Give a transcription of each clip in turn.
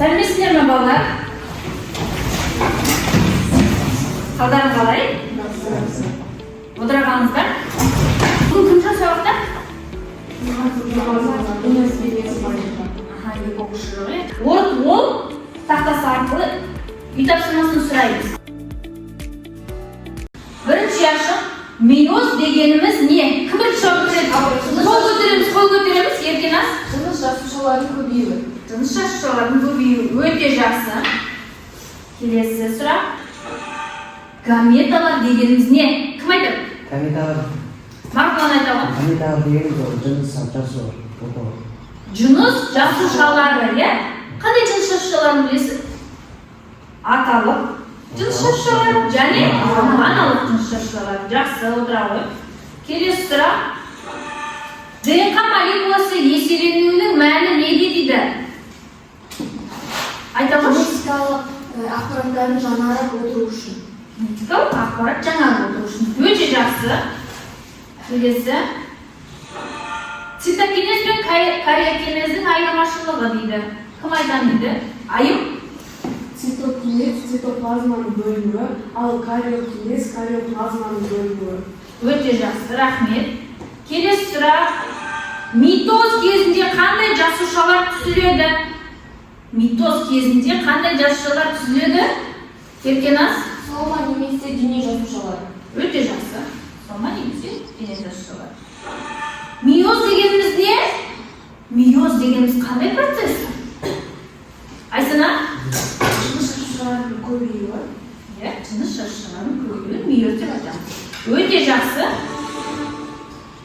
Сәлеметсіздер ме, балалар? Қалдарың қалай? Отыра қалыңыздар. Бүгін кім жоқ сабақта? Аха, екі оқушы жоқ, иә. Wordwall тақтасы арқылы үй тапсырмасын сұраймыз. Бірінші ашық. Мейоз дегеніміз не? Кім бірінші жауап береді? Қол көтереміз, қол көтереміз. Еркеназ. Жыныс жасушаларының көбеюі. Жыныс жасушаларының көбеюі, өте жақсы. Келесі сұрақ. Гаметалар дегеніміз не? Кім айтады? Гаметалар. Марғұлан айта ғой. Гаметалар дегеніміз ол жыныс жасушалар орталық. Жыныс жасушалары, иә? Қандай жыныс жасушаларын білесің? Аталық жыныс жасушалары және аналық жыныс жасушалары. Жақсы, отыра ғой. Келесі сұрақ. ДНК молекуласы еселенуінің мәні неде дейді? Айта қойшы. Генетикалық ақпараттардың жаңарып отыру үшін. Генетикалық ақпарат жаңарып отыру үшін. Өте жақсы. Келесі. Цитокинез бен кариокинездің айырмашылығы дейді. Кім айтамын дейді? Айым? Цитокинез – цитоплазманың бөлінуі, ал кариокинез – кариоплазманың бөлінуі. Өте жақсы, рахмет. Келесі сұрақ. Митоз кезінде қандай жасушалар түзіледі? Митоз кезінде қандай жасушалар түзіледі? Еркеназ? Сома немесе дене жасушалары. Өте жақсы. Сома немесе дене жасушалары. Мейоз дегеніміз не? Мейоз дегеніміз қандай процесс? Айсана? Жыныс жасушаларының көбеюі. Иә, жыныс жасушаларының көбеюін мейоз деп айтамыз. Өте жақсы.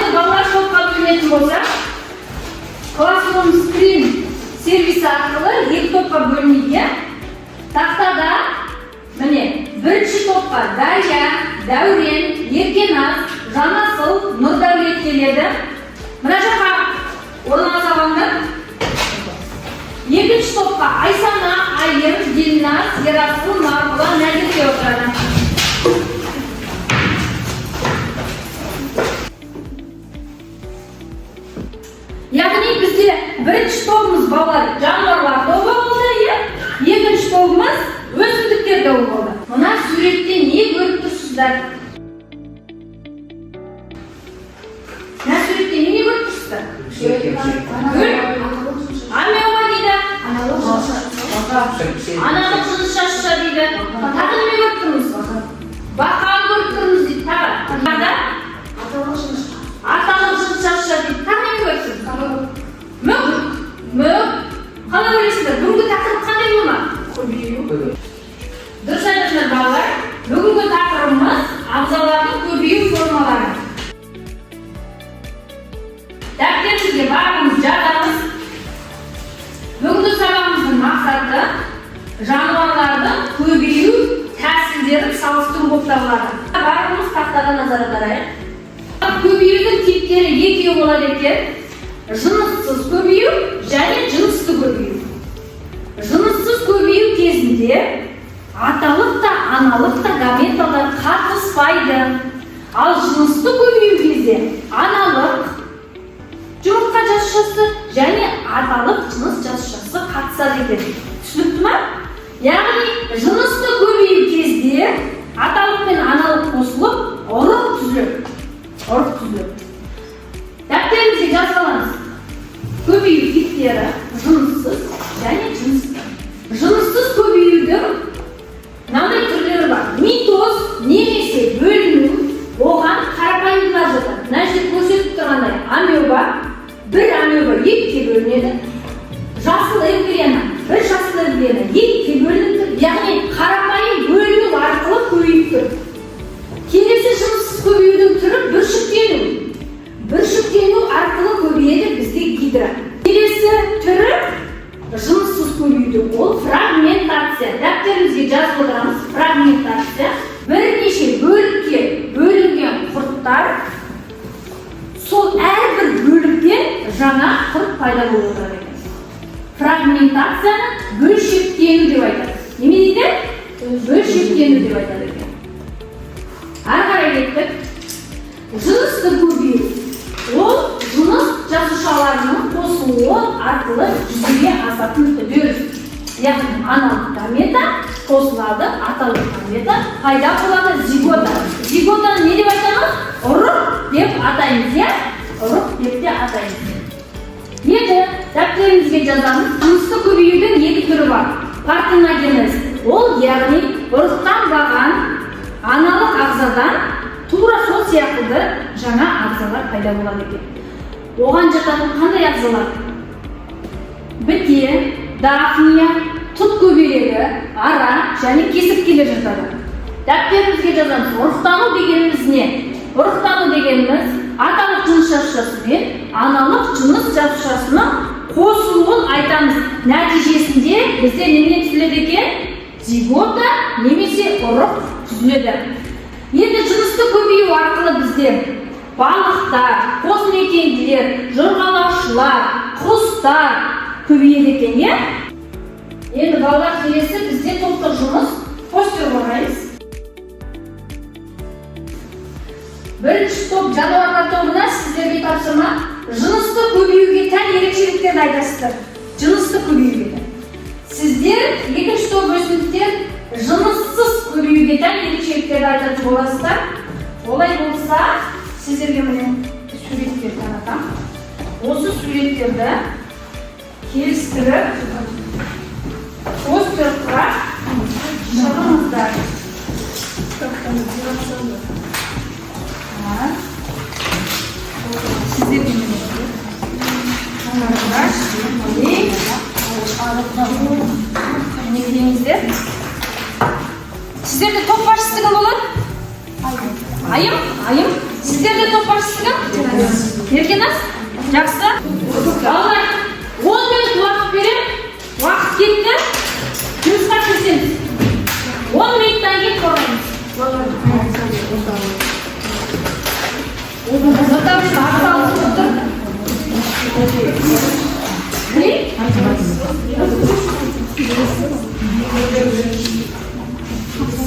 Балалар, топқа бөлінетін болса, Classroom Screen сервисі арқылы екі топқа бөлінеді, иә? Тақтада, міне, бірінші топқа Дария, Дәурен, Еркеназ, Жанасыл, Нұрдәулет келеді. Мына жаққа орналаса алыңдар. Екінші топқа Айсана, Айым, Ділназ, Ерасыл, Марғұлан, Нәзірке отырады. Яғни бізде бірінші тобымыз, балалар, жануарлар тобы болды, иә? Екінші тобымыз өсімдіктер тобы болды. Мына суретте не көріп тұрсыздар? Мына суретте не көріп тұрсыздар? Гүл. Амеба дейді. Аналық жыныс жасуша дейді. Тағы неме көріп тұрмыз? Бақа көріп тұрмыз дейді. Тағы. Тағы? Аталық жыныс жасуша дейді. Тағы неме көріп тұрмыз? Мүк. Мүк. Қалай ойлайсыздар? Бүгінгі тақырып қандай болмақ? Көбею. Дұрыс айтасыңдар, балалар. Бүгінгі тақырыбымыз – ағзалардың көбею формалары. Дәптерімізге барлығымыз жазамыз. Бүгінгі сабағымыздың мақсаты жануарлардың көбею тәсілдерін салыстыру болып табылады. Барлығымыз тақтаға назар аударайық. Көбеюдің типтері екеу болады екен. Жыныссыз көбею және жынысты көбею. Жыныссыз көбею кезінде аталық та, аналық та гаметалар қатыспайды. Ал жынысты көбею кезде аналық жұмыртқа жасушасы және аталық жыныс жасушасы қатысады екен. Түсінікті ма? Яғни жынысты көбею кезде аталық пен аналық қосылып, ұрық түзіледі. Ұрық түзіледі. Дәптерімізге жазып аламыз. Көбею типтері: жыныссыз және жынысты. Жыныссыз көбеюдің мынандай түрлері бар. Митоз немесе бөліну, оған қарапайымдылар жатады. Мына жерде көрсетіп тұрғандай, амеба, бір амеба екіге бөлінеді. Жасыл эвглена, бір жасыл эвглена екіге бөлініп тұр. Яғни қарапайым бөліну арқылы көбейіп тұр. Келесі жыныссыз көбеюдің түрі – бүршіктену. Бүршіктену арқылы көбейеді бізде гидра. Келесі түрі жыныссыз көбеюдің ол фрагментация. Дәптерімізге жазып отырамыз: фрагментация. Бірнеше бөлікке бөлінген құрттар, сол әрбір бөліктен жаңа құрт пайда болып отырады екен. Фрагментацияны бөлшектену деп айтады. Неме дейді? Бөлшектену деп айтады екен. Ары қарай кеттік. Жынысты көбею. Ол жыныс жасушаларының қосылуы арқылы жүзеге асатын үдеріс. Яғни аналық гамета қосылады аталық гамета, пайда болады зигота. Зиготаны не деп айтамыз? Ұрық деп атаймыз, иә, ұрық деп те атаймыз. Енді дәптерімізге жазамыз. Жынысты көбеюдің екі түрі бар. Партеногенез, ол яғни ұрықтанбаған аналық ағзадан тура сол сияқты жаңа ағзалар пайда болады екен. Оған жататын қандай ағзалар? Біте, дафния, тұт көбелегі, ара және кесірткелер жатады. Дәптерімізге жазамыз. Ұрықтану дегеніміз не? Ұрықтану дегеніміз аталық жыныс жасушасы мен аналық жыныс жасушасының қосылуын айтамыз. Нәтижесінде бізде немене түзіледі екен? Зигота немесе ұрық түзіледі. Енді жынысты көбею арқылы бізде балықтар, қосмекенділер, жорғалаушылар, құстар көбейеді екен, иә. Енді, балалар, келесі бізде топтық жұмыс, постер қорғаймыз. Бірінші топ, жануарлар тобына сіздерге тапсырма: жынысты көбеюге тән ерекшеліктерді айтасыздар. Жынысты көбеюге тән. Сіздер, екінші топ, өсімдіктер, жыныссыз көбеюге тән ерекшеліктерді айтатын боласыздар. Олай болса, сіздерге міне суреттер таратамын. Осы суреттерді келістіріп, постер құрап шығыңыздар. Так. Сіздерге міне карандаш, и мінекейіңіздер. Сіздерде топ басшысы кім болады? Айым. Айым. Сіздерде топ басшысы кім? Еркеназ. Жақсы, балалар, 10 минут уақыт беремін. Уақыт кетті, жұмысқа кірісеміз. 10 минуттан кейін қорғаймыз. Нұртабын атсалысып отыр. Не?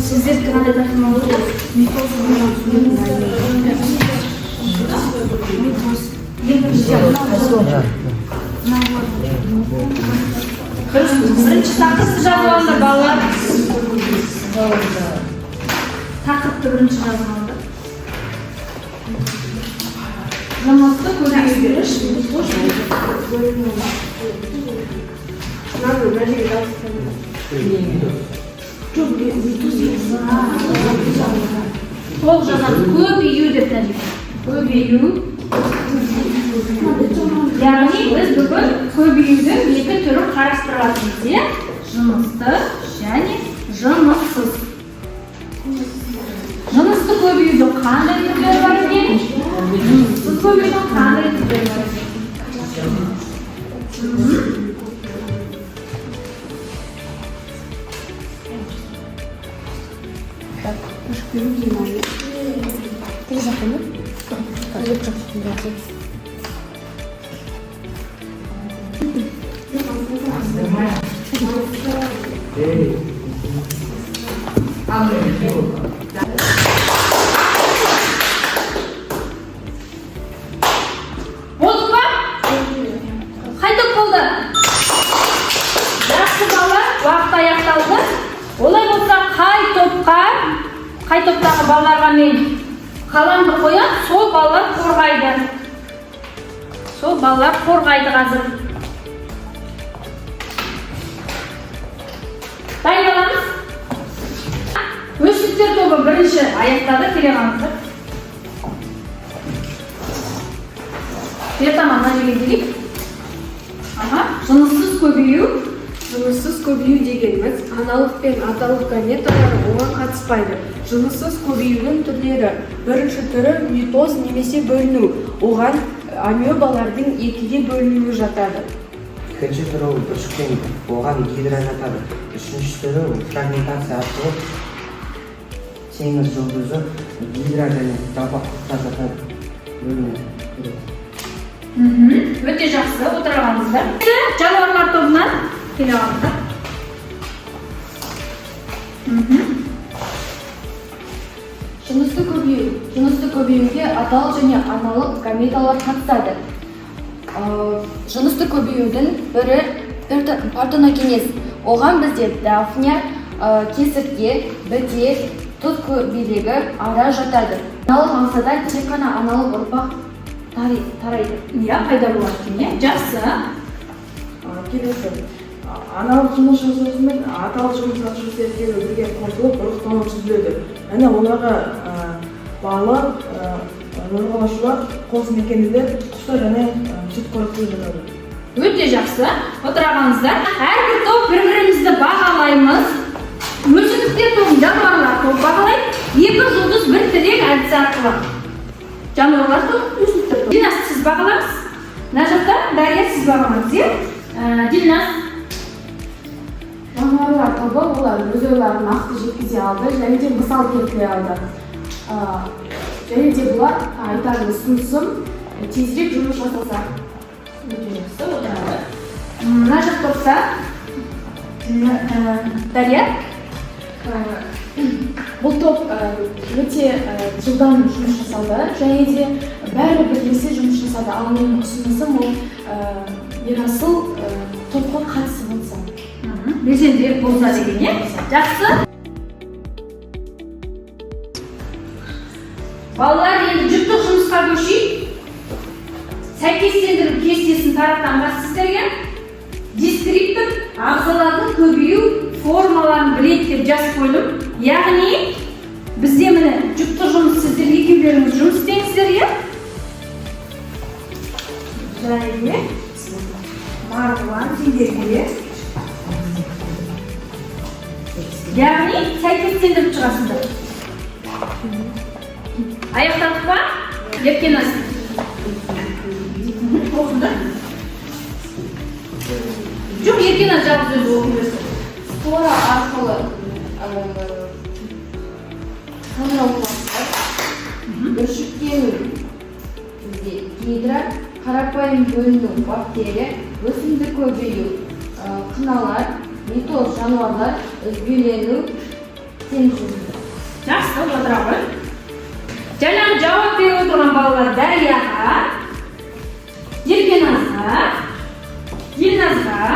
Сіздердікі қандай тапсырма болды? Митоз. Екінші. Бірінші тақырыпты жазып алыңдар, балалар. Тақырыпты бірінші жазып алыңдар. Жынысты көбеюге. Мынаны мына жерге жабыстырып. Жоқ, митоз. Толық жазамыз. Көбею деп мына жерге. Көбею. Яғни біз бүгін көбеюдің екі түрін қарастырып жатырмыз, иә? Жынысты және жыныссыз. Жынысты көбеюдің қандай түрлері бар екен? Жыныссыз көбеюдің қандай түрлері бар екен? Болдық па? Қай топ болды? Жақсы, балалар, уақыт аяқталды. Олай болса, қай топқа, қай топтағы балаларға мен қаламды қоямын, сол балалар қорғайды. Сол балалар қорғайды қазір. Дайындаламыз. Өсімдіктер тобы бірінші аяқтады, келе қалыңыздар. Бері таман, мына жерге келейік. Аха, жыныссыз көбею. Жыныссыз көбею дегеніміз аналық пен аталық гаметалары оған қатыспайды. Жыныссыз көбеюдің түрлері. Бірінші түрі митоз немесе бөліну. Оған амебалардың екіге бөлінуі жатады. Екінші түрі ол бүршіктен, оған гидра жатады. Үшінші түрі ол фрагментация арқылы, теңіз жұлдызы, гидра және жалпақтықтар жатады. Бөлінеді. Өте жақсы, отыра қалыңыздар. Жануарлар тобынан келе қалыңыздар. Жынысты көбею. Жынысты көбеюге аталық және аналық гаметалар қатысады. Жынысты көбеюдің бірі партеногенез. Оған бізде дафния, кесіртке, біте, тұз көбелегі, ара жатады. Аналық ағзадан тек қана аналық ұрпақ тарайды. Иә, пайда болады екен, иә. Жақсы. Келесі аналық жыныс жасушасы мен аталық жыныс жасушасы екеуі бірге қосылып, ұрықтану түзіледі және оларға балық, жорғалаушылар, қос мекенділер, құстар және сүтқоректілер жатады. Өте жақсы. Отыра қалыңыздар. Әрбір топ бір бірімізді бағалаймыз. Өсімдіктер тобын жануарлар тобы бағалайды. Екі жұлдыз, бір тірек әдісі арқылы. Жануарлар тобы, өсімдіктер тобы. Дильназ, сіз бағалаңыз. Мына жақта Дария, сіз бағалаңыз, иә. Дильназ. Жануарлар тобы, олар өз ойларын нақты жеткізе алды және де мысал келтіре алды. Және де бұлар айтар ұсынысым, тезірек жұмыс жасаса. Өте жақсы, отыра ғой. Мына жақ топта Дария. Бұл топ өте жылдам жұмыс жасады және де бәрі бірлесе жұмыс жасады. Ал менің ұсынысым, ол Ерасыл топқа қатысып отырса. Белсендірек болса деген, иә. Жақсы. Балалар, енді жұптық жұмысқа көшейік. Сәйкестендіру кестесін таратамын сіздерге. Дескриптор ағзалардың көбею формаларын біледі деп жазып қойдым. Яғни бізде, міне, жұптық жұмыс, сіздер екеулеріңіз жұмыс істеңіздер, иә. Және Марғұлан, сендерге. Яғни сәйкестендіріп шығасыңдар. Аяқтадық па? Еркеназ, оқыңдар. Жоқ, Еркеназ жалғыз өзі оқи берсін. Спора арқылы қаңыраулықтар, бүршіктену бізде гидра, қарапайым бөліну бактерия, өсімдік көбею қыналар, митоз жануарлар, үзбелену теңіз жүзі. Жақсы, отыра ғой. Жаңағы жауап беріп отырған балалар: Дарияға, Еркеназға, Елназға.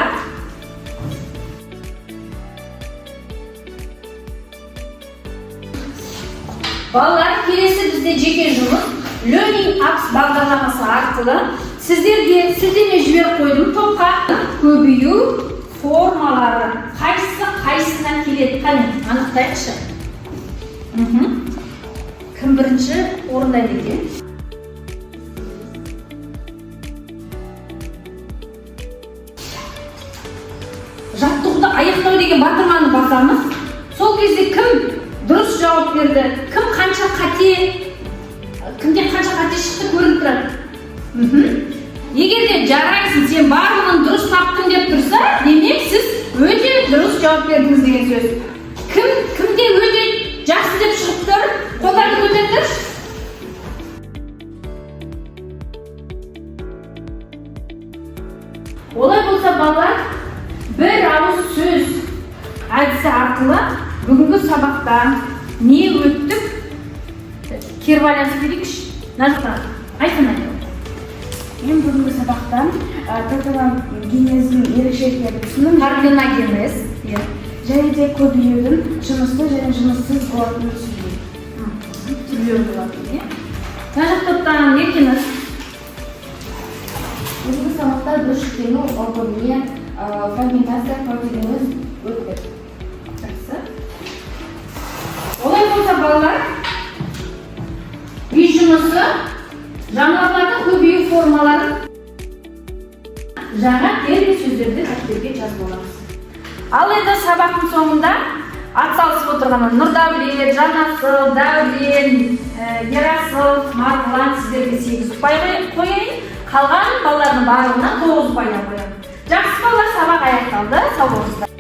Балалар, келесі бізде жеке жұмыс. Learning Apps бағдарламасы арқылы сіздерге сілтеме жіберіп қойдым топқа. Көбею формалары қайсысы қайсысына келеді, қане, анықтайықшы. Кім бірінші орындайды екен? Жаттығуды аяқтау деген батырманы басамыз. Сол кезде кім дұрыс жауап берді, кім қанша қате, кімде қанша қате шықты, көрініп тұрады. Егер де «Жарайсың, сен барлығын дұрыс таптың» деп тұрса, демек, сіз өте дұрыс жауап бердіңіз деген сөз. Кім кімде өте жақсы деп шығып тұр, қолдарды көтеріңдерші. Олай болса, балалар, бір ауыз сөз әдісі арқылы бүгінгі сабақта не өттік, кері байланыс берейікші. Мына жақтан Айқын айт. Мен бүгінгі сабақта партеногенездің ерекшеліктерін түсіндім. Партеногенез, иә. Және де көбеюдің жынысты және жыныссыз болатынын түсіндім. Түрлері болатын, иә. Мына жақ топтан Еркеназ. Бүгінгі сабақта бүршіктену, оогония, фрагментация, партеногенез өттік. Жақсы. Олай болса, балалар, үй жұмысы: жануарлардың көбею формаларын жаңа термин сөздерді дәптерге жазып аламыз. Ал енді сабақтың соңында атсалысып отырған Нұрдәулет, Жанасыл, Дәурен, Ерасыл, Марғұлан, сіздерге 8 ұпай қояйын. Қалған балалардың барлығына 9 ұпайдан қоямын. Жақсы, балалар, сабақ аяқталды. Сау болыңыздар.